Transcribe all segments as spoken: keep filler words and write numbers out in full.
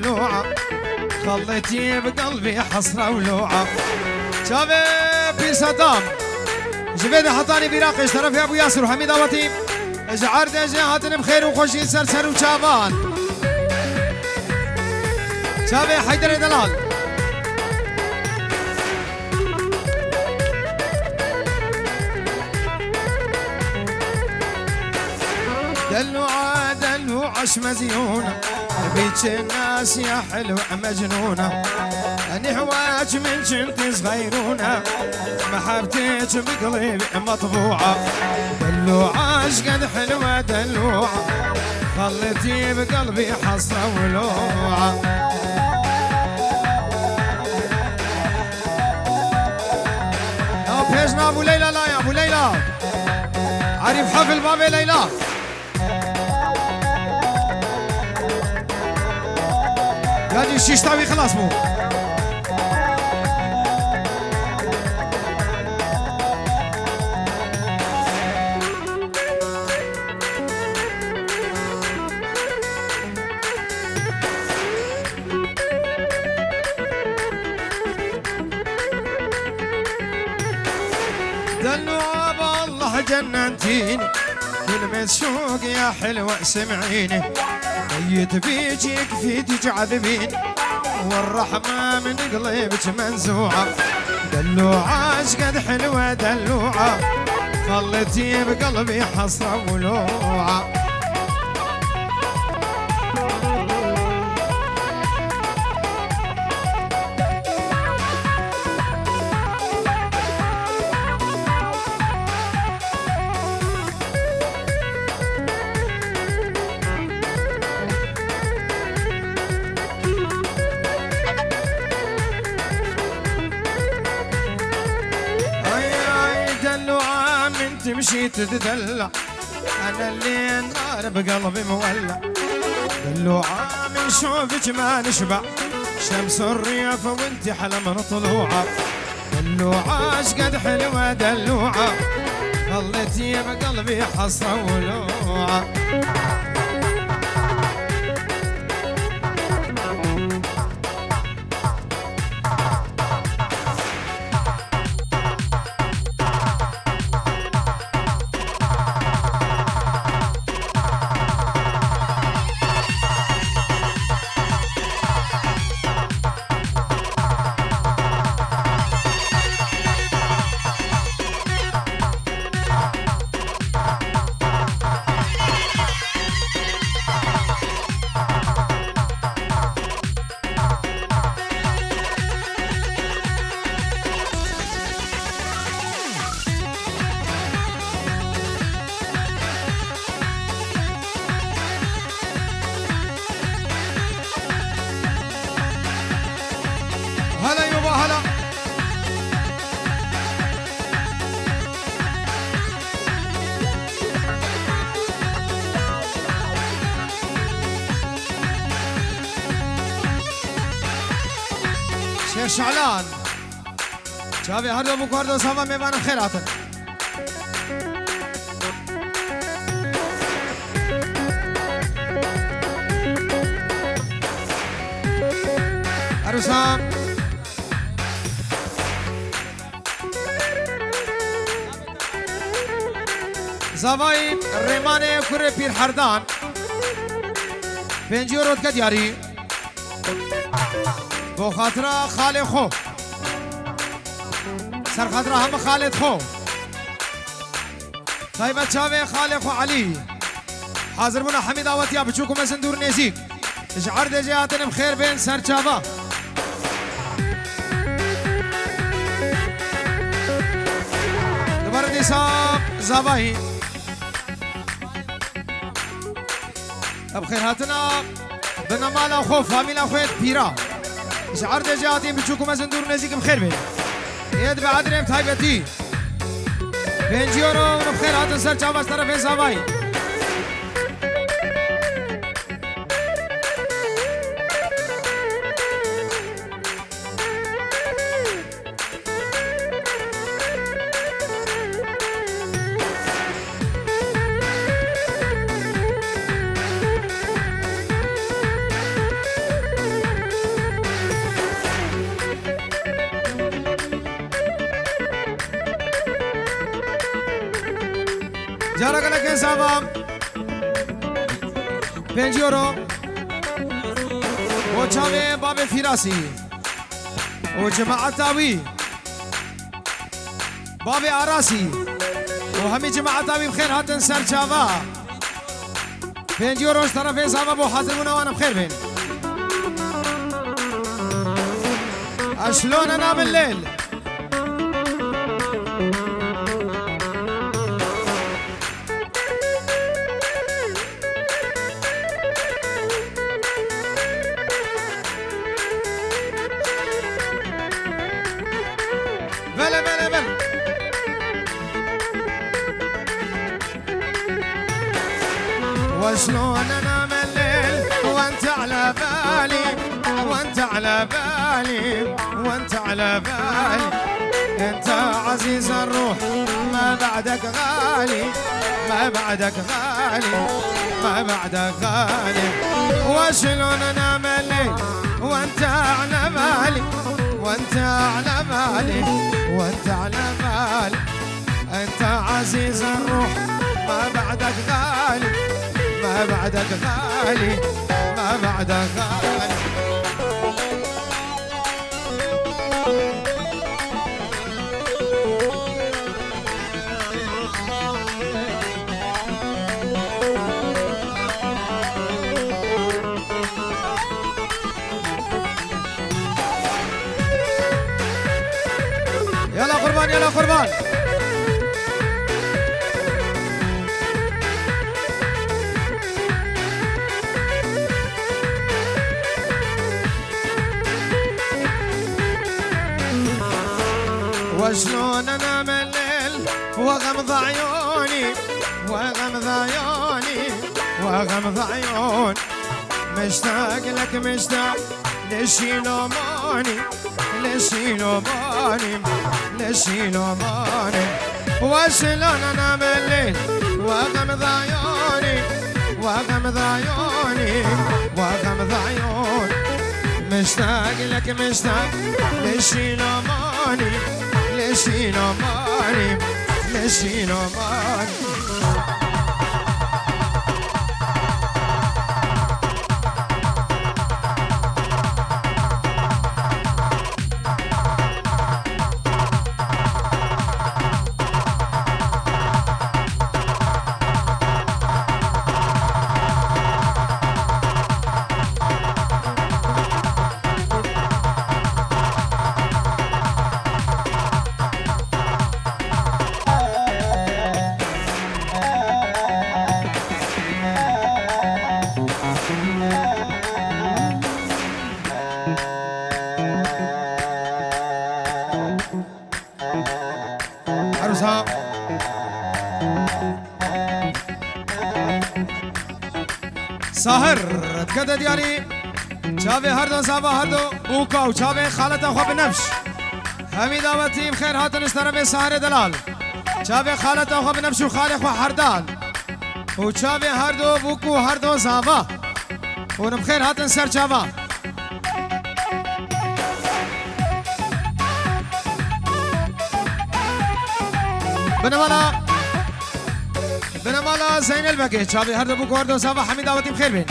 لوعة. خليتي بقلبي حسرة ولوعة. Çavê Pîr Sedam. Ji vê de hetanî bîraqê ji terefê Ebû Yasir û Hemîd Awatî. Ji erdê jê hatine bi xêr û xweşî ser ser û çavan. Çavê Heyderê Delal. دلوعة، دلوعة، اش مزيونة، بيك الناس يا حلوة مجنونة. أنا هواك من كنت صغيرونة، محبتك بقلبي مطبوعة. دلوعة، اش قد حلوة دلوعة، خليتي بقلبي حسرة ولوعة. Ya pêş na Ebû Leyla la ya, Ebû Leyla. Arîf Hefil bavê Leyla. Ya cî şîşta wî xilas bû. دلوعة بالله جننتيني، كلمة شوق يا حلوة سمعيني. ميت بيجيك في تجعذبيني، والرحمة من قلبك منزوعة. دلوعة، اش قد حلوة دلوعة، خليتي بقلبي حسرة ولوعة. آي، آي، دلوعة من تمشي تتدلع، أنا اللي النار بقلبي مولع. دلوعة من شوفك ما نشبع، شمس الريف وانتي أحلى من طلوعة. دلوعة، اش قد حلوة دلوعة، خليتي بقلبي حسرة ولوعة. هلا يبا، هلا. Şêx Şalan. Çavê her do bû ku her do sava mêvanin xêr hatin. Her wisa. Zavayî Rêmanê kurê Pîr Herdan. Pêncî euro dike diyarî. Bo xatira xalê xwe. Ser xatira hemî xalê xwe. Taybet çavê xalê xwe Elî. Hazirbûna Hemîd Awetiya biçûk û mezin dûr nêzîk. Ji erdê jê hatine bi xêr bên ser çava. Li ber dîsa zavayî. Ev xêrhatina binemala xwe, famîla xwe yê pîra. Ji erdê jê hatî biçûk û mezin dûr û nêzîk bi xêr bên. Yê dibe edrê bi taybetî. Pêncî euro hûn bi xêr hatin ser çava ji terefê zavayî. Kara gelekên zava. Pênc euro. Bo çavê bavê Fîrasî û cemaeta wî. Bavê Arasî û hemî cemaeta wî bi xêr hatin ser çava. Pêncî euro ji terefê zava bo hazirbûna wan, bi xêr bên. Eşlona na min lêl. بلى، بلى، بلى. وشلون انام الليل وانت على بالي، وانت على بالي، وانت على بالي. انت عزيز الروح، ما بعدك غالي، ما بعدك غالي، ما بعدك غالي. وشلون انام الليل وانت على بالي، وانت على بالي، وانت على بالي. انت عزيز الروح، ما بعدك غالي، ما بعدك غالي، ما بعدك غالي. يلا قربان، يلا قربان. وشلون انام الليل واغمض عيوني، واغمض عيوني، واغمض عيون. مشتاق لك مشتاق، ليش يلوموني، ليش يلوموني، ليش يلوموني؟ وشلون انام الليل واغمض عيوني، واغمض عيوني، واغمض عيون. مشتاق لك مشتاق، ليش يلوموني، ليش يلوموني، ليش يلوموني؟ Erosa. Sahir, dikete diyarî. Çavê herdo zava herdo bûka û çavê xaleta xwe bi nefş. Hemî dawetî bi xêr hatin ji terefê Sahirê Delal. Çavê xaleta xwe bi nefş û xalê xwe Herdal. û çavê herdo bûk û herdo zava. Hûn bi xêr hatin ser çava. Binemala, binemala Zeynel Begê, çavê herdo bûk û herdo zava, hemî dawetî bi xêr bên.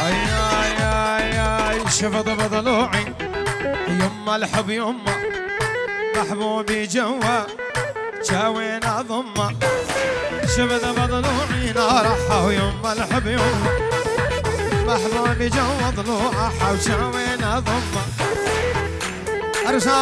آی، آی، آی، آی، شفت بضلوعي، يما الحب يما، محبوبي جوا، شاوينا ضمة، شفت بضلوعي نارحة، ويما الحب يما، محبوبي جوا ضلوعها، وشاوينا ضمة. عروسة.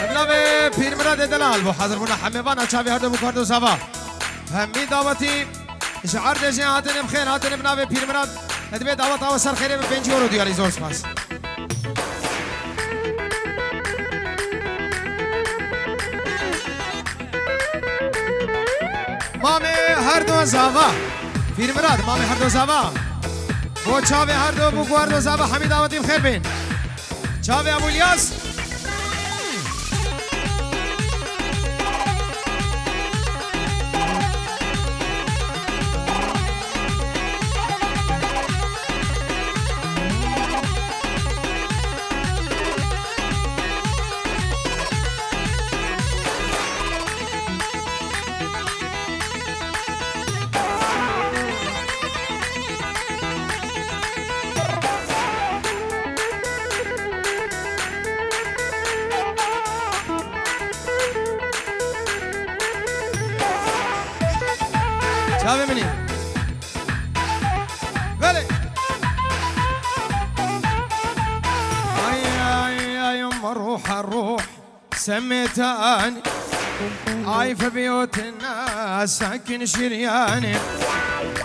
Bi navê Pîrmiradê Delal bo hazirbûna hemêvana çavê herdo bûk û herdo zava. Hemî dawetî ji erdê jê hatine bi xêr hatine bi navê Pîrmirad. Divê daweta we ser xêrê bi pêncî euro diyarî, zor spas. Mamê herdo zava. Pîr Mirad, mamê herdo zava. Bo çavê herdo, bo ku herdo zava Hemîd Awetî bi xêr bên. Çavê Ebû Lyas. Çavê min î. Belê. Ay, ay, ay, ruh, ruh. Semetan, ay febiyotna sakin şiryani.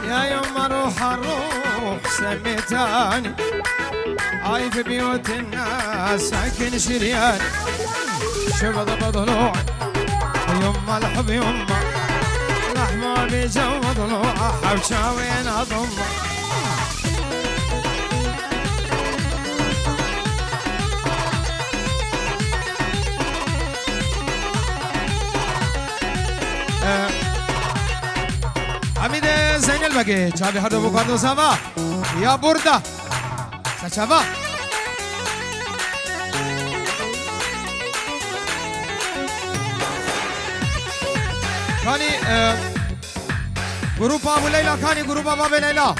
Ya yom ruha ruh semetan, ay febiyotna sakin şiryani. Şebada badalo, yom malhub yom, lahma beja badalo, ahab çawen adamma. Hamide Zeynel Bege, çavê herdo bo kardo zava. Ya burada. Saçava. Kanî, e, grupa Abu Leyla, kanî grupa Babê Leyla.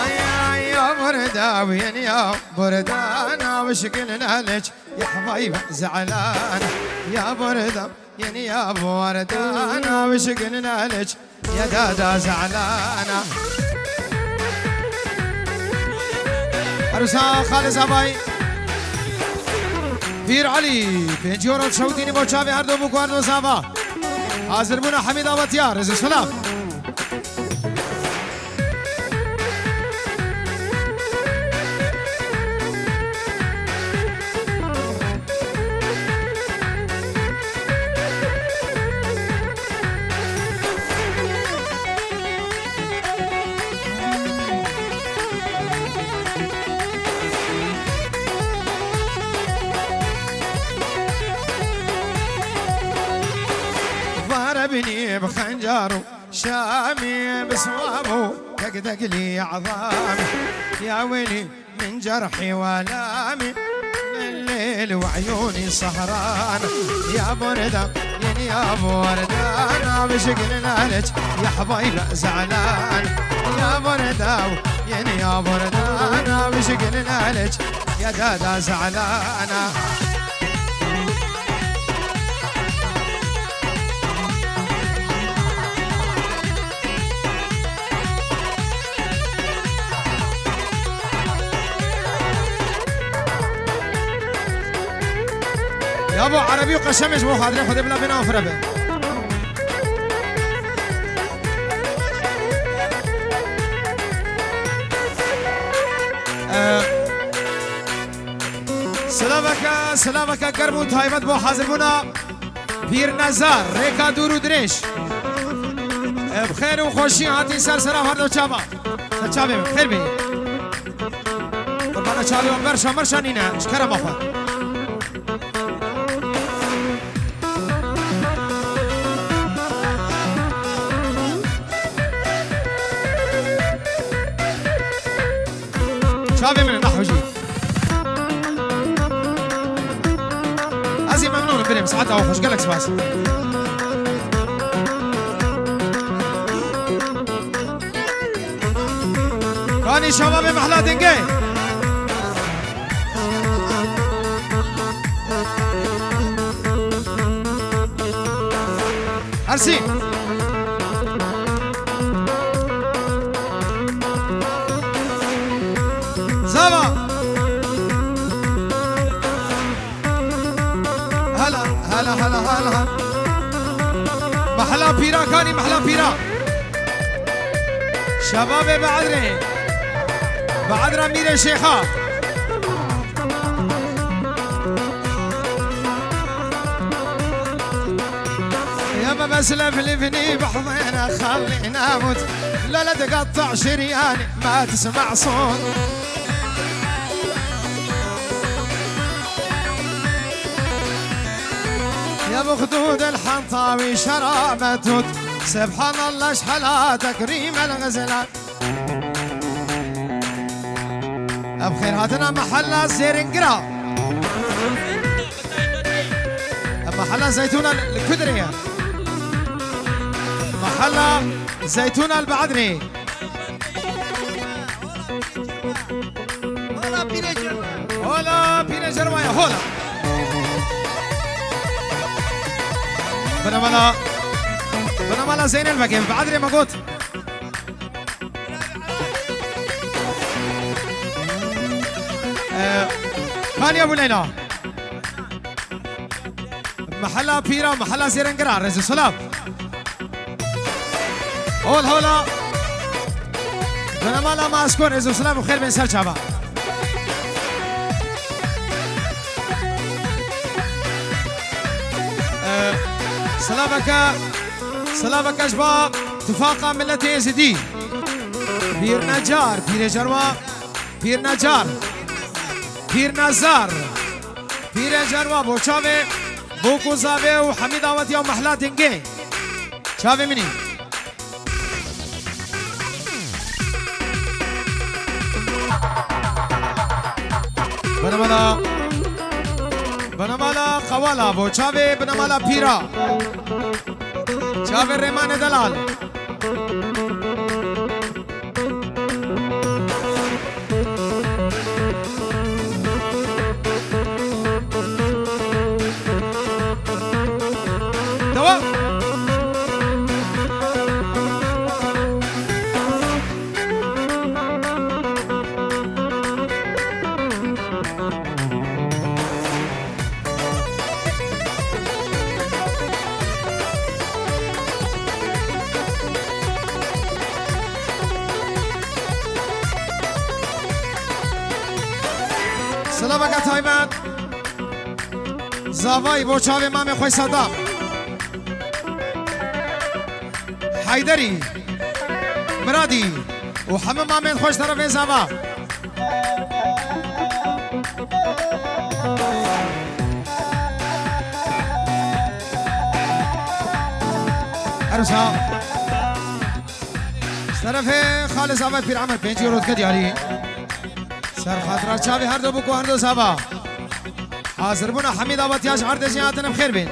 Ay, ay, ya burada, ya burada, navşkin laleç, ya habibi zalana, ya burada. Yeni ya bu arada navşkin laleç, ya dada zalana. Arsa Xalid Zabay. Pîr Elî, pêncî ora şewtînî bo çavê herdo bo ku herdo zava. Hazirbûna Hemîd Abatiyar, rêz û selam. Vare binî bi xencar û Şamî bi siwab û tek deglî ezamî. Ya welî min cerhî welâmî, min lêl û eyûnî sehran. Ya burada, yeni ya burada, navşkin laleç, ya habibi zalana. Ya burada, yeni ya burada, navşkin laleç, ya dada zalana. Ya bo erebî û qeşemê ji bo xatirê Xwedê bila bêne afire be. Ee, Silaveke, silaveke germ û taybet bo hazirbûna Pîr Nezar, rêka dûr û dirêj. Bi xêr û xweşî hatî ser sera herdo çava. Ser çavê min, xêr bî. Qurbana çavê wan berşa merşa nîne, ji kerema xwe. Çavê min e, nehwijî. Ez ê memnûn im, birêm, saeta we xweş, gelek spas. Kanî şebabê Mehla Dingê. Hersî. Zava. Hela, hela, hela, hela. Mehla pîra, kanî mehla pîra. Şebabê Beadrê. Beadra Mîrê Şêxa. يا ما بس الافلفني بحضينا خلينا موت. لا لا تقطع شرياني ما تسمع صوت. يا مخدود الحنطاوي شرابة توت. سبحان الله شحال تكريم الغزلان. Em xêr hatina mehela Zêrengirê. Mehela Zeytûna li Kudrê ye. Mehela Zeytûna li Beadrê. Hola pîrê cerwaye, hola. Binamala, binamala Zeynel Bekê, Beadrê me got. Ee, Kanya Buleyna. Mehela Pîra, Mehela Zêrengirê, rêz û silav. Hol hola. Binamala Maskon, rêz û silav û xêr bên ser çava. Ee, silaveke Silaveke ji ba tifaqa miletê Êzidî. Pîr Necar, pîrê cerwa, Pîr Necar, Pîr Nezar, pîrê cerwa bo çavê, bo ku zavê û hemî dawetiya û mehla dingê. Çavê min î. Binamala, binamala Qewala bo çavê binamala Pîra. Çavê Rêmanê Delal. Devam. Silaveke taybet. Zavayî bo çavê mamê xwe Sedam. Heyderî, Miradî û hemû mamên xwe ji terefê zava. Her wisa ji terefê xalê zava Pîr Emer pêncî euro dike diyarî. Ser xatira çavê her du bûk û her du zava. Hazirbûna hemî dawetiya ji erdê jî hatin em xêr bên.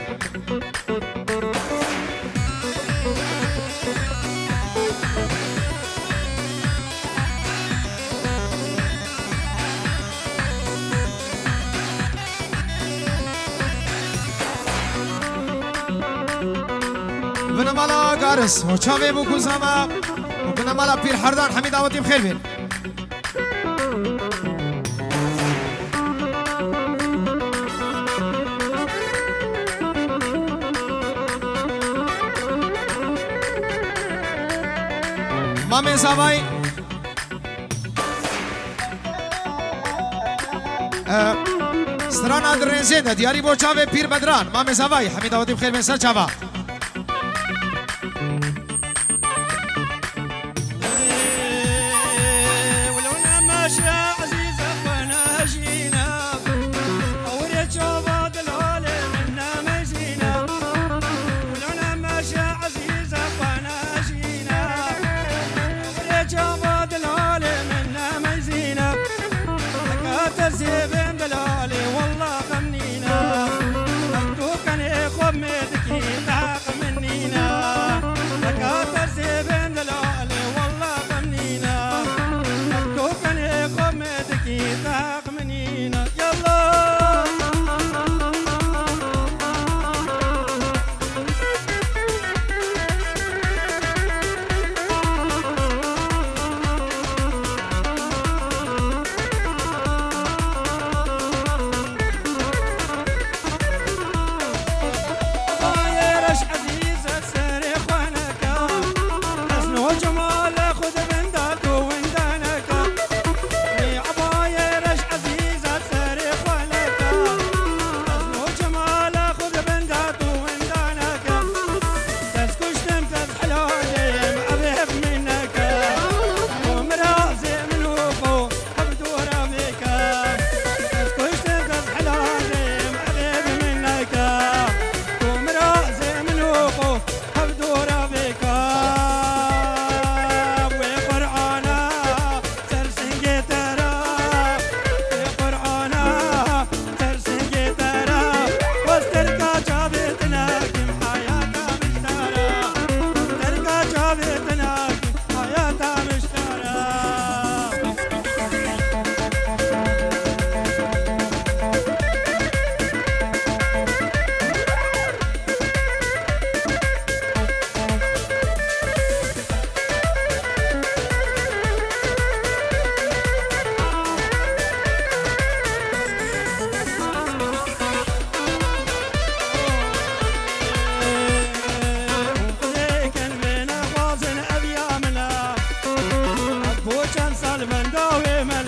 Binemala Garis, û çavê bû ku zava, û binemala Pîr Herdan hemî dawetî bi xêr bên. Mamê Zavay. E, strana di rêzê de diyarî bo çavê Pîr Bedran. Mamê Zavay, hemî dawetî bi xêr bên ser çava.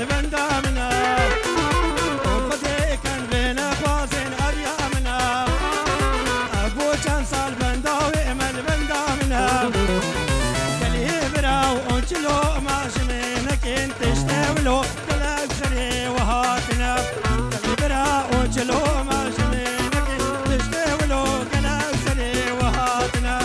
Benda min e. Xwedê ken vê nexwazên ev ya min e. Ev bo çend sal benda wê me li benda min e. Gelî bira û çilo ma jinê nekin tiştê wilo gelek serê we hatine. Gelî bira û çilo ma jinê nekin tiştê wilo gelek serê we hatine.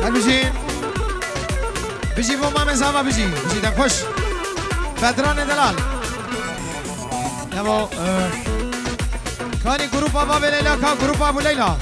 Her bijî. Bijî bo mamê Zava bijî. Bijî de xweş. Bedranê delal. Evo, e, kanî grupa Bavê Leyla, ka grupa Abu Leyla.